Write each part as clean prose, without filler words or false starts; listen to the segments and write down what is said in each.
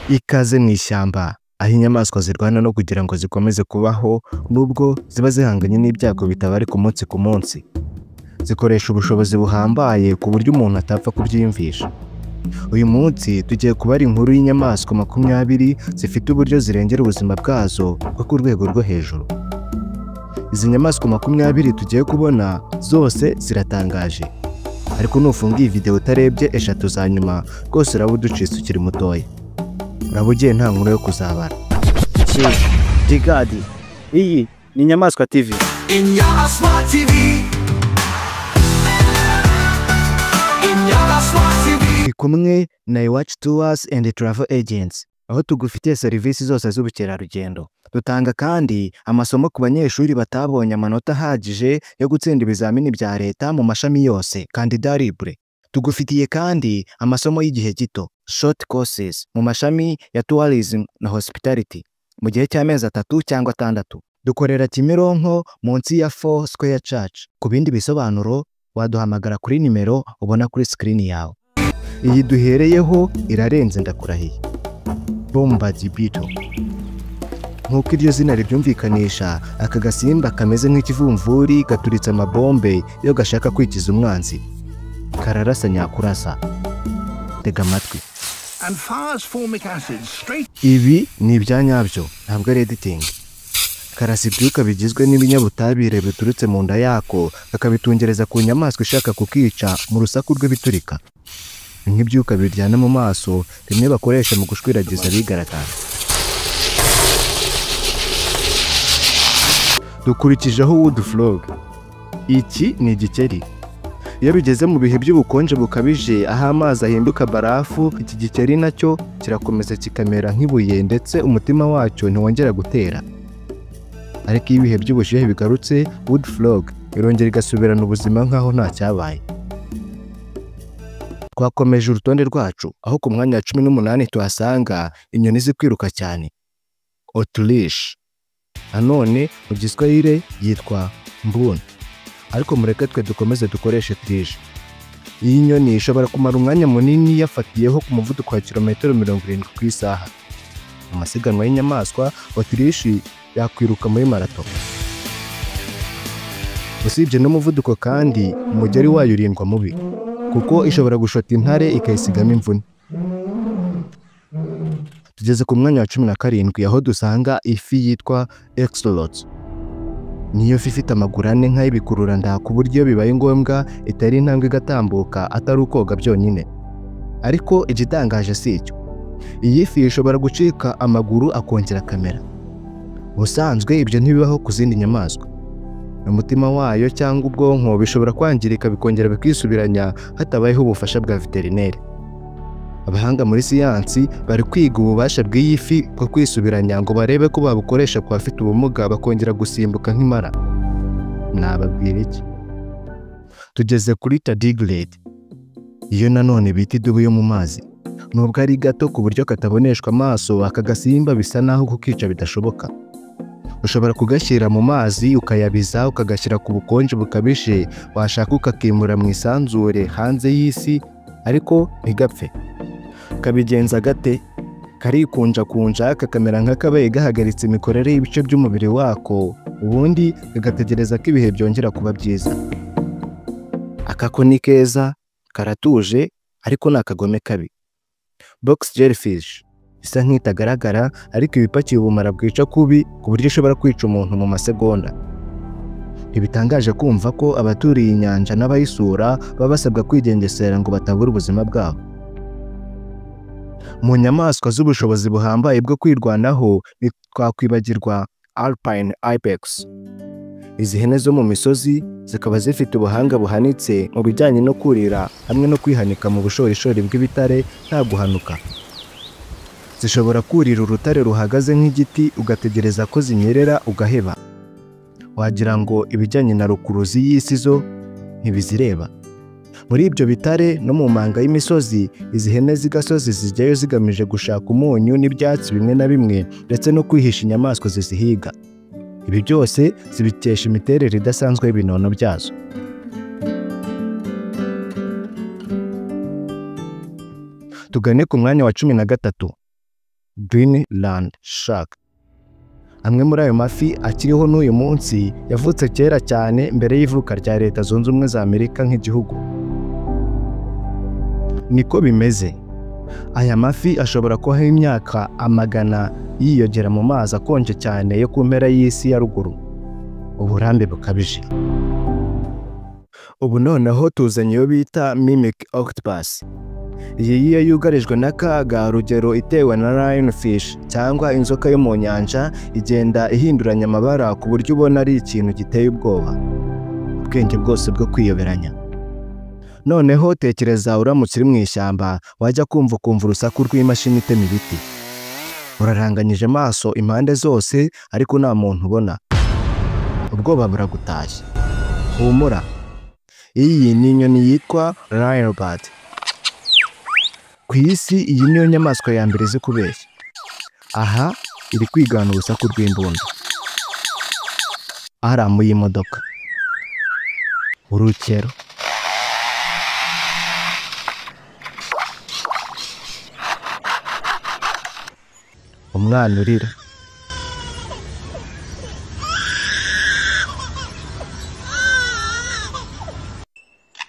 Ikaze mu ishyamba aho inyamaswa zirwana no kugira ngo zikomeze kubaho nubwo ziba zihanganye n'ibyago bitabarika umunsi ku munsi. Zikoresha ubushobozi buhambaye ku buryo umuntu atapfa kubyiyumvisha. Uyu munsi tugiye kubara inkuru y'inyamaswa 20 zifite uburyo zirengera ubuzima bwazo bwo ku rwego rwo hejuru. Izi nyamaswa 20 tugiye kubona zose ziratangaje. Ariko nufunga iyi video utarebye 3 za nyuma rwose uraba uducitse ukiri mutoya. Uraba ugiye nta nkuru yo kuzabara. Digadi, iyi ni Inyamaswa TV. Inyamaswa TV. Inyamaswa TV. Turi kumwe na Iwacu Tours and Travel Agents, aho tugufitiye serivisi zose z'ubukerarugendo. Dutanga kandi amasomo ku banyeshuri batabonye amanota ahagije yo gutsinda ibizamini bya leta mu mashami yose, candidat libre. Tugufitiye kandi amasomo y'igihe gito, short courses, mu mashami ya tourism na hospitality, mu gihe cy'amezi 3 cyangwa 6. Dukorera Kimironko munsi ya 4 Square Church. Ku bindi bisobanuro waduhamagara kuri nimero ubona kuri screen yawe. Iyi duhereyeho irarenze ndakurahiye. Bombardier beetle. Nk'uko iryo zina ribyumvikanisha, aka gasimba kameze nk'ikivumvuri gaturitse amabombe iyo gashaka kwikiza umwanzi. Kararasa nyakurasa. Tega amatwi. And fires formic acid straight. Ibi ni ibya nyabyo, ntabwo ari editing. Karasa ibyuka bigizwe n'ibinyabutabire biturutse mu nda yako, kakabitungereza ku nyamaswa ishaka kukica mu rusaku rw'ibiturika. Nk'ibyuka biryana mu maso, bimwe bakoresha mu gushwiragiza abigaragara. Dukurikijeho wood frog. Iki ni igikeri. Iyo bigeze mu bihe by'ubukonje bukabije aho amazi ahinduka barafu, iki gikeri nacyo kirakomeza kikamera nk'ibuye ndetse umutima wacyo ntiwongera gutera. Ariko iyo ibihe by'ubushyuhe bigarutse, wood frog irongera igasubirana ubuzima nk'aho nta cyabaye. Twakomeje urutonde rwacu aho ku mwanya wa 18 tuhasanga inyoni zikwiruka cyane, Autruche. Nanone mu Giswahili yitwa mbuni, ariko mureke twe dukomeze dukoreshe tije. Iyi nyoni ishobora kumara umwanya munini yafatiyeho ku muvuduko wa kilometero 70 ku isaha. Mu masiganwa y'inyamaswa, Autruche yakwiruka muri marato. Usibye n'umuvuduko kandi, umugeri wayo urindwa mubi, kuko ishobora gushota intare ikayisigamo imvune. Tugeze ku mwanya wa 17 aho dusanga ifi yitwa Axolotl. Niyo fi ifite amaguru ane nk'ay'ibikururanda ku buryo bibaye ngombwa itari intambwe igatambuka atari ukoga byonyine. Ariko igitangaje si icyo. Iyi fi ishobora gucika amaguru akongera akamera. Ubusanzwe ibyo ntibibaho ku zindi nyamaswa. Umutima wayo cyangwa ubwonko bishobora kwangirika bikongera bikisubiranya hatabayeho ubufasha bwa veterineri. Abahanga muri siyansi bari kwiga ububasha bw'iyi fi bwo kwisubiranya ngo barebe ko babukoresha ku bafite ubumuga bakongera gusimbuka nk'impara. Nababwira iki? Tugeze kuri tardigrade. Iyo nanone bita idubu yo mu mazi. Nubwo ari gato ku buryo kataboneshwa amaso, aka gasimba bisa naho kukica bidashoboka. Ushobora kugashyira mu mazi ukayabiza, ukagashyira ku bukonje bukabije, washaka ukakimura mu isanzure hanze y'isi, ariko ntigapfe. Kabigenza gate? Karikunjakunja kakamera nk'akabaye gahagaritse imikorere y'ibice by'umubiri wako, ubundi kagategereza ko ibihe byongera kuba byiza. Aka ko ni keza, karatuje, ariko ni akagome kabi. Box jellyfish isa nk'itagaragara ariko ibipakiye ubumara bwica kubi ku buryo ishobora kwica umuntu mu masegonda. Ntibitangaje kumva ko abaturiye inyanja n'abayisura baba basabwa kwigengesera ngo batabura ubuzima bwabo. Mu nyamaswa z'ubushobozi buhambaye bwo kwirwanaho ntitwakwibagirwa Alpine Ibex. Izi hene zo mu misozi zikaba zifite ubuhanga buhanitse mu bijyanye no kurira hamwe no kwihanika mu bushorishori bw'ibitare nta guhanuka. Zishobora kurira urutare ruhagaze nk'igiti ugategereza ko zinyerera ugaheba. Wagira ngo ibijyanye na rukuruzi y'isi zo ntibizireba. Muri ibyo bitare no mu manga y'imisozi, izi hene z'igasozi zijyayo zigamije gushaka umunyu n'ibyatsi bimwe na bimwe ndetse no kwihisha inyamaswa zizihiga. Ibi byose zibikesha imiterere idasanzwe y'ibinono byazo. Tugane ku mwanya wa 13. Greenland Shark. Amwe muri ayo mafi akiriho n'uyu munsi yavutse kera cyane mbere y'ivuka rya Leta Zunze Ubumwe za Amerika nk'igihugu. Niko bimeze. Aya mafi ashobora kubaho imyaka amagana yiyogera mu mazi akonje cyane yo ku mpera y'isi ya ruguru. Uburambe bukabije. Ubu noneho tuzanye iyo bita mimic octopus. Iyi iyo yugarijwe n'akaga, rugero itewe na lionfish cyangwa inzoka yo mu nyanja, igenda ihinduranya amabara ku buryo ubona ari ikintu giteye ubwoba. Ubwenge bwose bwo kwiyoberanya. Noneho tekereza uramutse uri mu ishyamba, wajya kumva ukumva urusaku rw'imashini itema ibiti. Uraranganyije amaso impande zose ariko nta muntu ubona. Ubwoba buragutashye. Humura. Iyi ni inyoni yitwa lyrebird. Ku isi iyi niyo nyamaswa ya mbere izi kubeshya. Aha iri kwigana urusaku rw'imbunda, aramu y'imodoka, urukero. Umwana urira.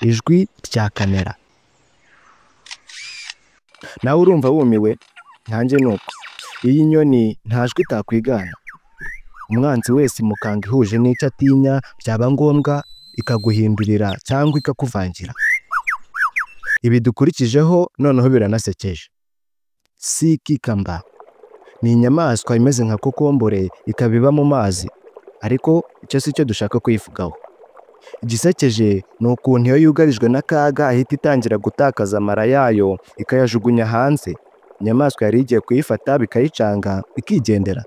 Ijwi rya kamera. Nawe urumva wumiwe, nkanjye nuko. Iyi nyoni nta jwi itakwigana. Umwanzi wese imukanga ihuje n'icyo atinya, byaba ngombwa ikaguhindurira cyangwa ikakuvangira. Ibi dukurikijeho noneho biranasekeje. Sea cucumber ni inyamaswa imeze nka kokombure ikaba iba mu mazi, ariko icyo si cyo dushaka kuyivugaho. Igisekeje ni ukuntu iyo yugarijwe n'akaga ahita itangira gutakaza amara yayo ikayajugunya hanze. Inyamaswa yari igiye kuyifata bikayicanga ikigendera.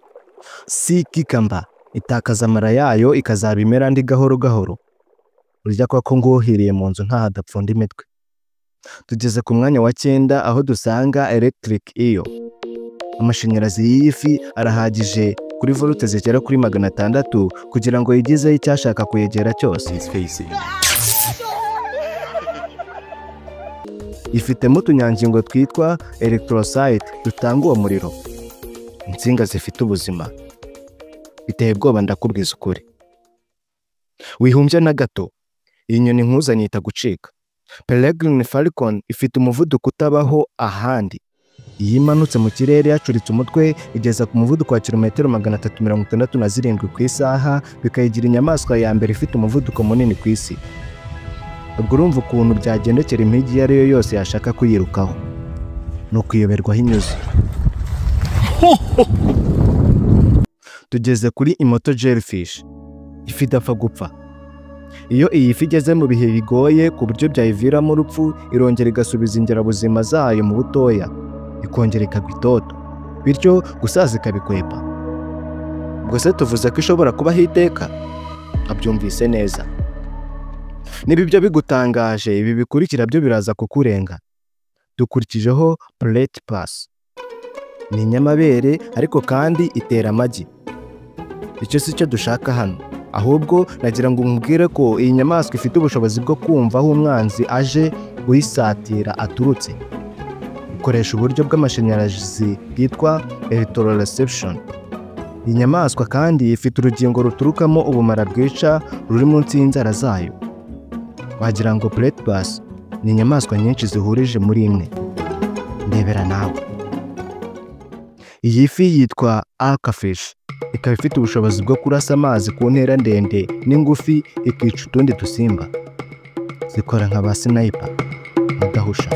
Sea cucumber itakaza amara yayo ikazaba imera andi gahoro gahoro. Urya kwa ko nguhiriye mu nzu ntaho adapfunda imitwe. Tugeze ku mwanya wa 9 aho dusanga electric eel. Amashanyarazi y'iyi fi arahagije kuri volte zigera kuri 600 kugira ngo yigezeho icyashaka kuyegera cyose. Ifitemo utunyangingo twitwa electrocyte dutanga uwo muriro. Insinga zifite ubuzima. Biteye ubwoba ndakubwiza ukuri. Wihumbya na gato, iyi nyoni nkuzanye ita gucika. Peregrine Falcon ifite umuvuduko utabaho ahandi. Iyo imanutse mu kirere yacuritse umutwe igeza ku muvuduko wa kilometero 367 ku isaha, bikayigira inyamaswa ya mbere ifite umuvuduko munini ku isi. Ubwo urumva ukuntu byagendekera impigi iyo ari yo yose yashaka kuyirukaho. Ni ukuyoberwaho inyuze. Tugeze kuri imoto jellyfish. Ifi idapfa gupfa. Iyo iyi fi igeze mu bihe bigoye ku buryo byayiviramo urupfu, irongera igasubiza ingirabuzima zayo mu butoya, ikongera ikagwa itoto, bityo gusaza ikabikwepa. Ubwo se tuvuze ko ishobora kubaho iteka? Abyumvise neza. Niba ibyo bigutangaje, ibi bikurikira byo biraza kukurenga. Dukurikijeho platypus. Ni inyamabere ariko kandi itera amagi. Icyo si cyo dushaka hano. Ahubwo nagira ngo nkubwire ko iyi nyamaswa ifite ubushobozi bwo kumva aho umwanzi aje uyisatira aturutse. Ikoresha uburyo bw'amashanyarazi bwitwa electroreception. Iyi nyamaswa kandi ifite urugingo ruturukamo ubumara bwica ruri munsi y'inzara zayo. Wagira ngo platypus ni inyamaswa nyinshi zihurije muri imwe. Ndebera nawe. Iyi fi yitwa archerfish. Ikaba ifite ubushobozi bwo kurasa amazi ku ntera ndende n'ingufi ikica utundi dusimba. Zikora nka ba sniper mudahusha.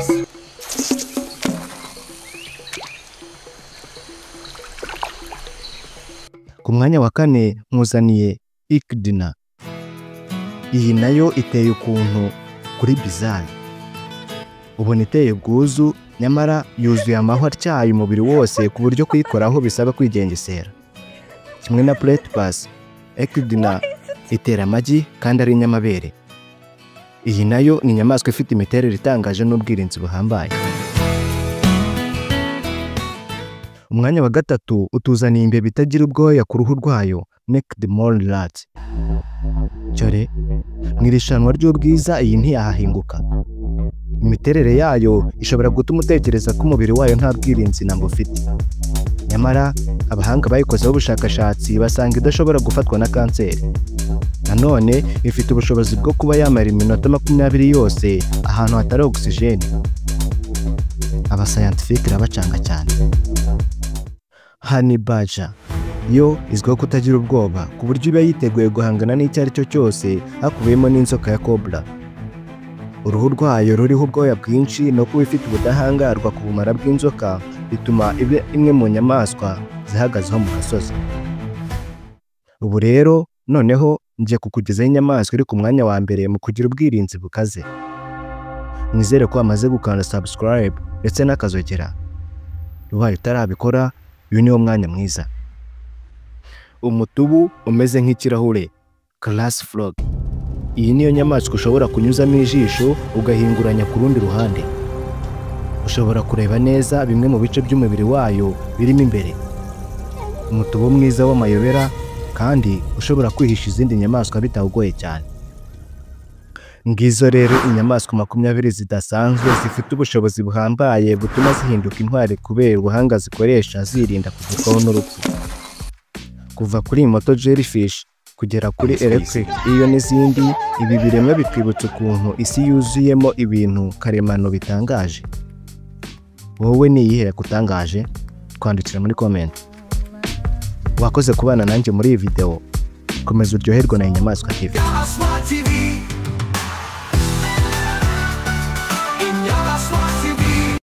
Ku mwanya wa 4 nkuzaniye Echidna. Iyi nayo iteye ukuntu kuri bizarre. Ubona iteye ubwuzu nyamara yuzuye amahwa atyaye umubiri wose ku buryo kuyikoraho bisaba kwigengesera. Kimwe na platypus, Echidna itera amagi kandi ari inyamabere. Iyi nayo ni inyamaswa ifite imiterere itangaje n'ubwirinzi buhambaye. Umwanya wa 3 utuzaniye imbeba itagira ubwoya ku ruhu rwayo, naked mole rat. Cyore, mu irushanwa ry'ubwiza iyi ntiyahahinguka. Imiterere yayo ishobora gutuma utekereza ko umubiri wayo nta bwirinzi namba ufite. Nyamara abahanga bayikozeho ubushakashatsi basanga idashobora gufatwa na kanseri. Nanone ifite ubushobozi bwo kuba yamara iminota 20 yose ahantu hatari ogisijeni. Abascientifique irabacanga cyane. Honey badger yo izwiho kutagira ubwoba, ku buryo iba yiteguye guhangana n'icyo ari cyo cyose, hakubiyemo n'inzoka ya cobra. Uruhu rwayo ruriho ubwoya bwinshi no kuba ifite ubudahangarwa ku bumara bw'inzoka bituma iba imwe mu nyamaswa zihagazeho mu gasozi. Ubu rero noneho ngiye kukugezaho inyamaswa iri ku mwanya wa mbere mu kugira ubwirinzi bukaze. Nizere ko wamaze gukanda subscribe ndetse n'akazogera. Ubaye utarabikora, uyu niwo mwanya mwiza. Umutubu umeze nk'ikirahure, glass frog. Iyi niyo nyamaswa ushobora kunyuzamo ijisho ugahinguranya ku rundi ruhande. Ushobora kureba neza bimwe mu bice by'umubiri wayo birimo imbere. Umutubu mwiza w'amayobera kandi ushobora kwihisha izindi nyamaswa bitawugoye cyane. Ngizo rero inyamaswa 20 zidasanzwe zifite ubushobozi buhambaye butuma zihinduka intwari kubera ubuhanga zikoresha zirinda kugerwaho n'urupfu. Kuva kuri immortal jellyfish kugera kuri electric eel n'izindi, ibi biremwa bitwibutsa ukuntu isi yuzuyemo ibintu karemano bitangaje. Wowe ni iyihe yagutangaje? Twandikira muri comment. Wakoze kubana nanjye muri iyi video. Komeza uryoherwe na Inyamaswa TV. Ya Asma TV.